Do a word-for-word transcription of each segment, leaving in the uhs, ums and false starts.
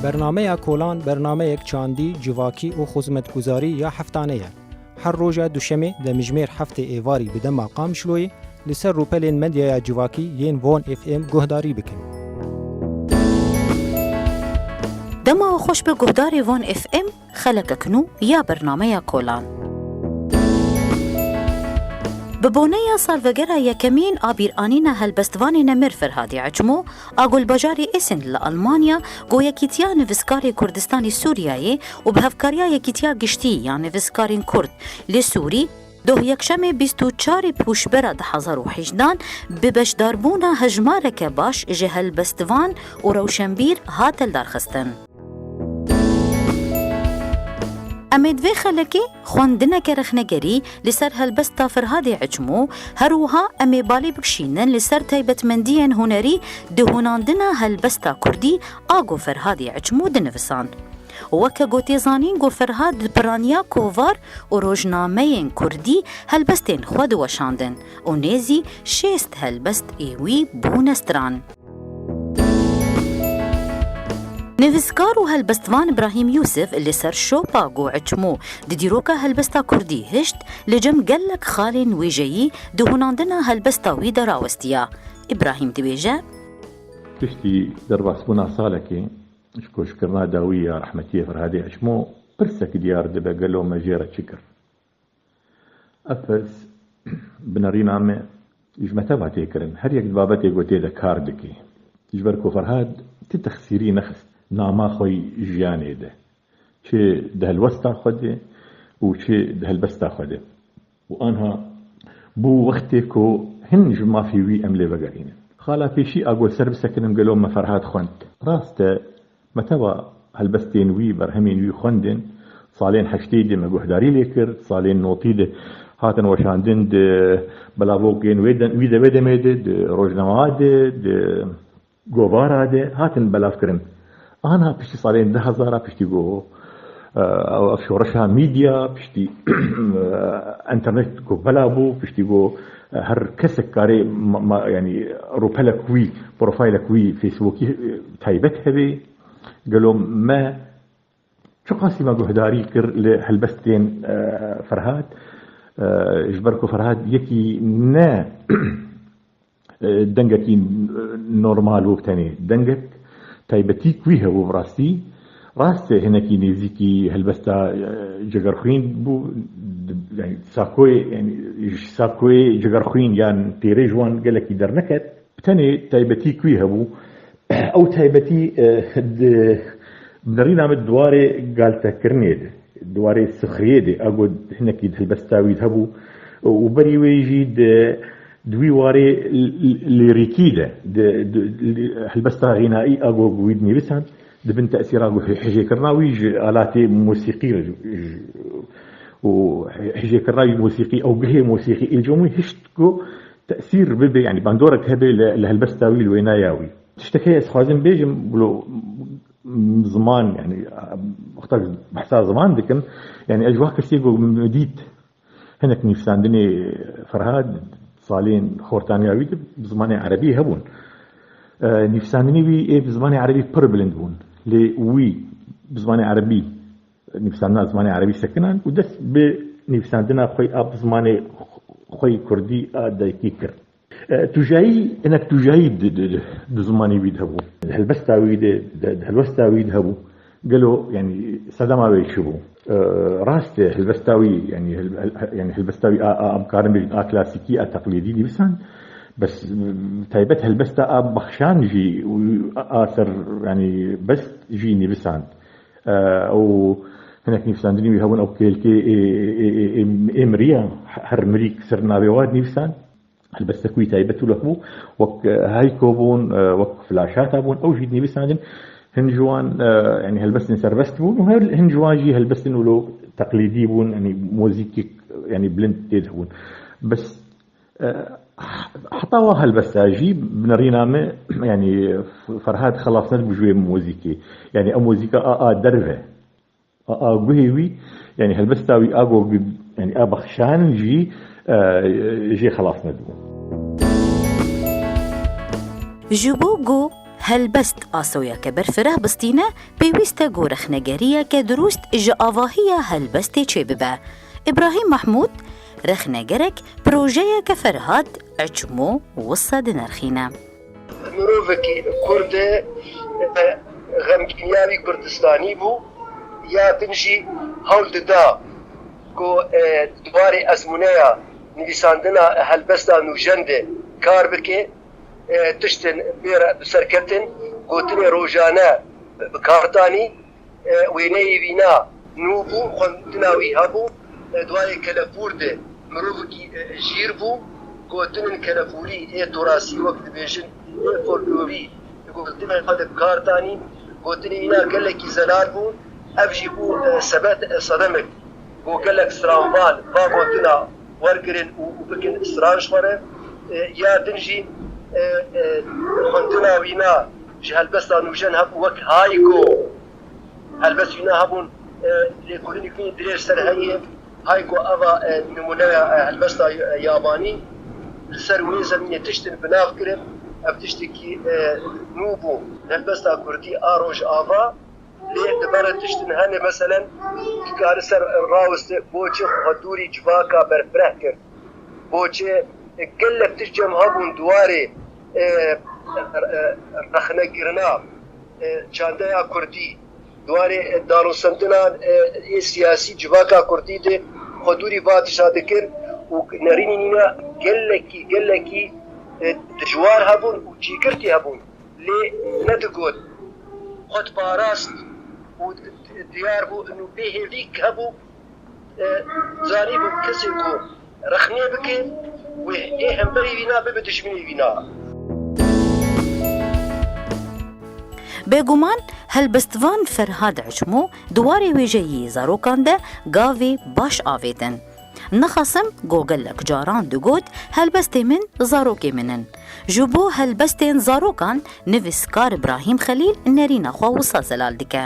Bernameya Kolan bernameyek çandî, civakî û xizmetguzarî ya heftane ye. Her roja duşemê demjimêr heftê êvarî bi dema Qamişloyê li ser rûpelên medyaya civakî yên Von F M guhdarî bikin. Dema xweş bi guhdarê Von F M, xelekek nû ya bernameya Kolan. Bi boneya salvegera yekemîn a bîranîna helbestvanê nemir Ferhadê Eçmo, a gulbajarê Essen li Almanya, ku Yekîtiya Nivîskarê Kurdistanê Sûriyeyê û bi hevkariya Yekîtiya Giştî ya Nivîskarên Kurd li Sûrî, doh yekşemê bîst û çarê Pûşbera du hezar û hejdehan bi beşdarbûna hejmareke baş ji helbestvan û rewşenbîr hate lidarxistin. Em ê di vê xelekê xwendineke rexnegerî li ser helbesta Ferhadê Eçmo, her wiha em ê balê bikişînin li ser taybetmendiyên hunerî di hûnandina helbesta kurdî a ku Ferhadê Eçmo dinivîsand. Weke ku tê zanîn ku Ferhad di piraniya kovar û rojnameyên kurdî helbestên xwe diweşandin û nêzî şêst helbest ê wî bûne stran. Nivîskar û helbestvan Îbrahîm Yûsif li ser şopa ku Eçmo di dîroka helbesta kurdî hişt, li cem gelek xalên wêjeyî di hûnandina helbesta wî de rawestiya. Îbrahîm dibêje: Piştî derbasbûna salekê ji koçkirina dawî ya rehmetiyê Ferhadê Eçmo, pirsek diyar dibe, gelo me jê re çi kir? Ev pirs bi nerîna me ji me teva tê kirin. Her yek di babetê ku tê de kar dike. Ji ber ku Ferhad ti texsîrî nexist nama xwe yî jiyanê de. Çi di helwesta xwe de û çi di helbesta xwe de. Û anha bû wextê ku hin ji mafê wî em lê vegerînin. Xala pêşî a got ser bisekinin gelo me Ferhad xwend. Rast e, me teva helbestên wî, berhemên wî xwendin. Salên heştê de me guhdarî lê kir, salên notî de hatin weşandin di belavokên wê de, wî de, wê demê de, di rojnameya de, di govara de hatin belavkirin. Anha piştî salên du hezara, piştî ku, e, ev, ev şoreşa medya, piştî, e, enternet ku belav bû, piştî ku, e, her kesek karê ma, ma, yanî rûpelek wî, profaylek wî Facebookî, e, taybet hebe. Gelo me çiqasî me guhdarî kir li helbestên, e, Ferhad, e, ji ber ku Ferhad yekî ne, e, dengekî, e, normal bû, bi tenê dengek taybetî wî hebû bi rastî. Rast e, hinekî nêzîkî helbesta, e, Cegerxwîn bû, d-, yanî Sakoyê, yanî ji Sakoyê Cegerxwîn yan têrê ji wan gelekî derneket. Bi tenê taybetî wî hebû. Ew taybetî, e, di, bi nerîna min di warê galtekirinê de, di warê sixriyê de, a got hinekî di helbesta wî de hebû û berî wê jî di, di wî warê l-, l-, lîrîkî de, di, di, li-, helbesta xînaî a got wî dinivîsand, di bin tesîra ku hijêkirina wî ji alatê mûsîqî re, ji, û hijêkirina wî mûsîqî, ew guhê mûsîqî, îlcom wî hişt ku tesîr bibe, yanî bandorek hebe li, li helbesta wî, li wênaya wî. Tiştek heye ez xwazim bêjim, wilo ziman, yanî wexta behsa ziman dikim, yanî ez ji wek kesê ku min dît hinek nivîsandinê Ferhad salên xortaniya wî de bi zimanê erebî hebûn. E, nivîsandinê wî ê bi zimanê erebî pir bilind bûn. Lê wî bi zimanê erebî nivîsandina zimanê erebî sekinan û dest bi nivîsandina xwe a bi zimanê xwe yî kurdî a dayikî kir. E, tûjayî, hinek tûjayî di, di, di, di zimanê wî de hebû. Di helbesta wî de, di, di helwesta wî de hebû. Gelo, yanî sedema wê çi bû? E, rast e, helbesta wî, yanî hel-, hel-, yanî helbesta wî a, a, em karin bêjin a klasîkî, a teqlîdî nivîsand. Bes, m, taybet helbesta a bexşan jî û a, a ser, yanî best jî nivîsand. E, û hinek nivîsandinî wî hebûn, ew kêlkê ê, ê, ê, ê, ê miriya, her mirî ser navê wa dinivîsand. Helbestek wî taybet û lehbû, wek, e, heyko bûn, e, wek flaşata bûn, ew jî dinivîsandin. Hin ji wan, e, yanî helbestên serbest bûn û her, hin ji wan jî helbestên wilo teqlîdî bûn, yanî muzîkî, yanî bilind tê de bûn. Bes, e, heta wa helbesta jî bi nerîna me, yanî Ferhad xelas nedibû ji wê muzîkê. Yanî ew muzîka a, a derve. A, a guhê wî, yanî helbesta wî a go, yanî a bexşan jî, e, jê xelas nedibû. Ji bo ku Helbest asoyeke berfireh bistîne, pêwîst e ku rexnegeriyeke dirûst ji avahiya helbestê çêbibe. Îbrahîm Mehmûd, rexnegerek projeyeke Ferhad Eçmo wisa dinirxîne. Mirovekî Kurd e, xemgîniya wî Kurdistanî bû, ya din jî hewl dida ku di warê ezmûneya nivîsandina helbesta nûjen de kar bike. Tiştin pê re bi ser ketin, gotinê rojane bi kar tanî. Wêneyê wîna nû bû, xwendina wî hebû. Di warê kelepûr de mirovekî jîr bû. Gotinên kelepûrî ê turasî, wek dibêjin, ê folklorî, di gotinên xwe de bi kar tanî. Gotinê wîna gelekî zelal bû. Ev jî bû sebet sedemek ku gelek stranval va gotina wergirin û bikin stran ji xwe re. Ya din jî xwendina wîna ji helbesta nûjen hebû, wek hayko. Helbest wîna hebûn, lêkolînî ku dirêj ser heye. Hayko eva nimûneya helbesta yabanî. Li ser wê zemînê tiştin bi nav kirin. Ev tiştekî nû bû. Helbesta kurdî a rojava. Lê di ber tiştin hene, meselen, dikare ser rawiste, boçê xwe dûrî civaka berfireh kir. Boçê gelek tişt cem hebûn di warê rexnegirina çandeya kurdî, di warê danûsendina ê siyasî civaka kurdî de xwe dûrî va tişta dikir û nerînî nîne gelekî, gelekî dijwar hebûn û cîgirtî hebûn. Lê nedigot, xwe diparast û diyar bû û bêhêvî hebû, zanîbû kesê ku rexnê bike, wê ê hemberî wîna bibe dijminê wîna. Bêguman helbestvan Ferhad Eçmo di warê wêjeyî zarokan de gavê baş avêtin. Nexasim ku gelek caran digot, helbestê min zarokê min in. Ji bo helbestên zarokan nivîskar Îbrahîm Xelîl nerîna xwe wisa zelal dike.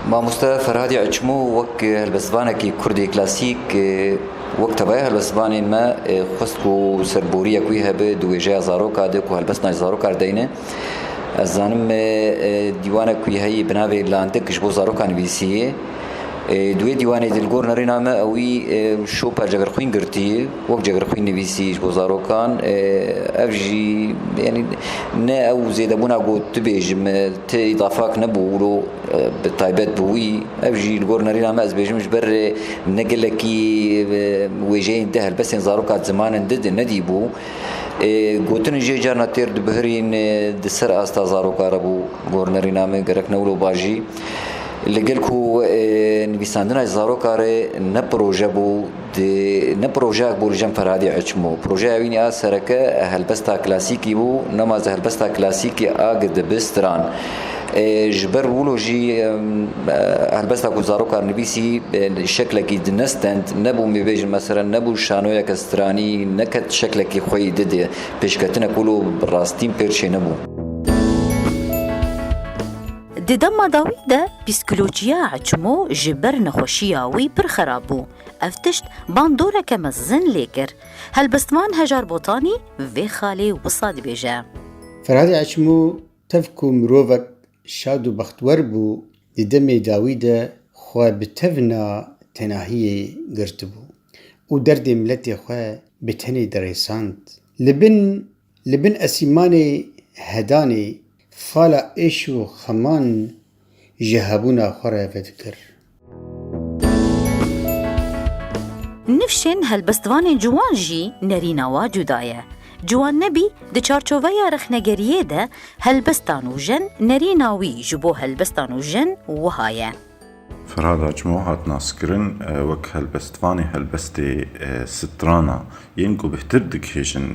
Mamoste Ferhadî Eçmo wek helbestvanekî kurdî klasîk, wek tevaya helbestvanên me, xwest ku serboriyek wî hebe di wêjeya zaroka de ku helbestina ji zaroka re deyne. Ez zanim, dîwanek wî heyî bi navê Landik ji bo zaroka nivîsiye. Di wê dîwanê de li gor nerîna me ewî şopa cegerxwîn girtiye, wek cegerxwîn nivîsî ji bo zarokan. Ev jî, yanî, ne ew zêdebûna ku tu bêjim, ti îdafak nebû wilo, bi taybet bi wî. Ev jî li gor nerîna me, ez bêjim, ji ber ne gelekî wêjeyên di helbestên zaroka zimanên di de nedîbû. Gotin jê carna têr dibihirîn, di ser asta zaroka re bû, gor nerîna me, gerek ne wilo bajî. Li gel ku nivîsandina zaroka re ne proje bû, di, ne projeyek bû li cem Ferhadî Eçmo. Projeya wî ya sereke helbesta klasîkî bû, nema ez helbesta klasîkî a gi dibi stran. Ji ber wilo jî helbesta ku zaroka nivîsî şeklekî di ne stend, nebû, mê bêjin, meselen, nebû şanoyeke stranî, neket şeklekî xwe yî dide, pêşketinek wilo bi rastîn pêr çênebû. Di dema dawî de pîskolojiya Eçmo ji ber nexweşiya wî pir xerab bû. Ev tişt bandoreke mezin lê kir. Helbestvan Hejar Botanî vê xalê wisa dibêje. Ferhadî Eçmo tev ku mirovek şad û bextwer bû, di demê dawî de xwe bi tevna tenahiyê girtibû û derdê miletê xwe bi tenê dirêsand. Li bin, li bin esîmanê hedanê fala êş û xeman ji hebûna xwe re vedikir. Nifşên helbestvanên ciwan jî nerîna wa cuda ye. Ciwan nebî, di çarçoveya rexnegeriyê de helbesta nûjen nerîna wî ji bo helbesta nûjen wiha ye. Ferhad Açmo hat naskirin wek helbestvanê helbestê strana yên ku bihtir digihêjin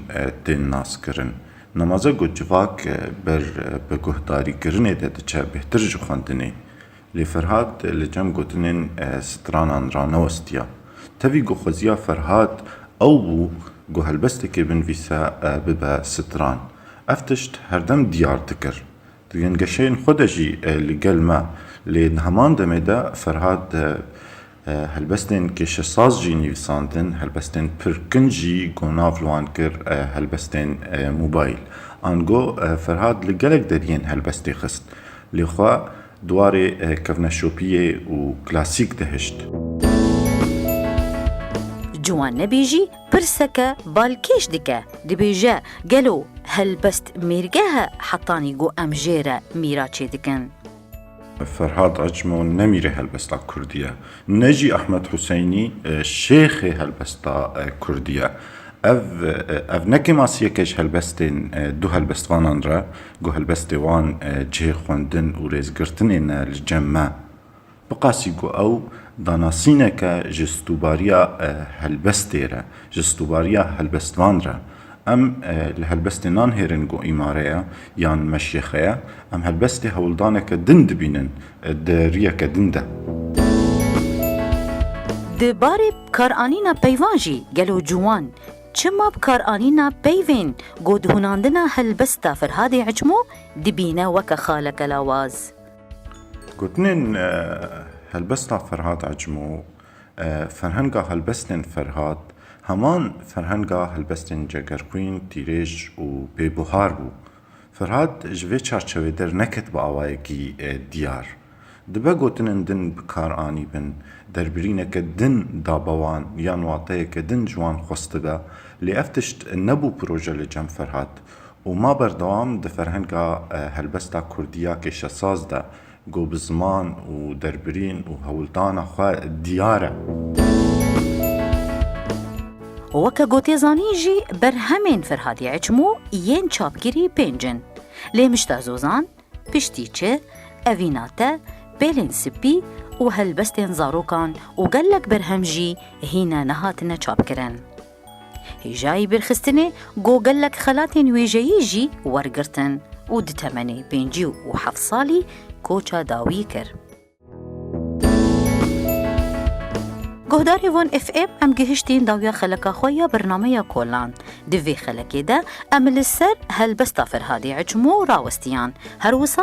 tên naskirin. Nemaze ku civak ber bi guhdarîkirinê de diçe bihtir ji xwendinê. Lê Ferhad li cem gotinên stranan ranewestiya. Tevî ku xweziya Ferhad ew bû ku helbestekê binivîse bibe stran. Ev tişt herdem diyar dikir. Di gengeşeyên xwe de jî li gel me, lê di heman demê de Ferhad helbestên kêşesaz jî nivîsandin, helbestên pir kincî ku nav li wan kir helbestên mobayl. Ango, e, Ferhad li gelek deriyên helbestê xist. Lê xwe di warê, e, kevneşopiyê û klasîk de hişt. Ciwan nebî jî pirseke balkêş dike. Dibêje, gelo helbest mêrgeh e hetanî ku em jê re mîra çêdikin? Ferhad Ecmo ne mîrê helbesta kurdî ye, ne jî Ehmed Huseynî, e, şêxê helbesta, e, kurdî ye. Ev, e, ev ne kêmasiyeke ji helbestên, e, du helbestvanan re, ku helbestê wan, e, cihê xwendin û rêzgirtinê ne li cem me. Bi qasî ku ew danasîneke ji stûbariya, e, helbestê re, ji stûbariya helbestvan re. Em, e, li helbestê nanhêrin ku îmare ye yan meşyêxe ye. Em helbestê hewldaneke din dibînin, e, di riyeke din de. Di barê bikaranîna peyvan jî gelo ciwan çima bikaranîna peyvên ku di hunandina helbesta Ferhadê Ecmo dibîne weke xaleke lawaz? Gotinên, e, helbesta Ferhad Ecmo, e, ferhenga helbestên Ferhad heman ferhenga helbestên Cegerxwîn, Tîrêj û Bêbuhar bû. Ferhad ji vê çarçevê derneket bi awayekî, e, diyar. Dibe gotinên din bi kar anîbin, derbirîneke din dabe wan yan wateyeke din ji wan xwestibe, lê ev tişt nebû proje li cem Ferhad û ma berdewam di ferhenga, e, helbesta kurdî ya kêşesaz de, ku bi ziman û derbirîn û hewldana xwe diyar e. Weke ku tê zanîn jî berhemên Ferhadê Ecmo yên çapkirî pênc in. Lê Mişta Zozan, Piştî Çi, Evîna Te, Pêlên Spî û Helbestên Zarokan û gelek berhem jî hîne nehatine çapkirin. Hêjayî bîrxistinê ku gelek xelatên wêjeyî jî wergirtin û di temenê pêncî û heft salî koça dawî kir. Guhdarê Van F M, em gihiştîn dawiya xeleka xwe ya bernameya kolan. Di vê xelekê de em li ser helbesta Ferhadê Ecmo rawestiyan. Her wisa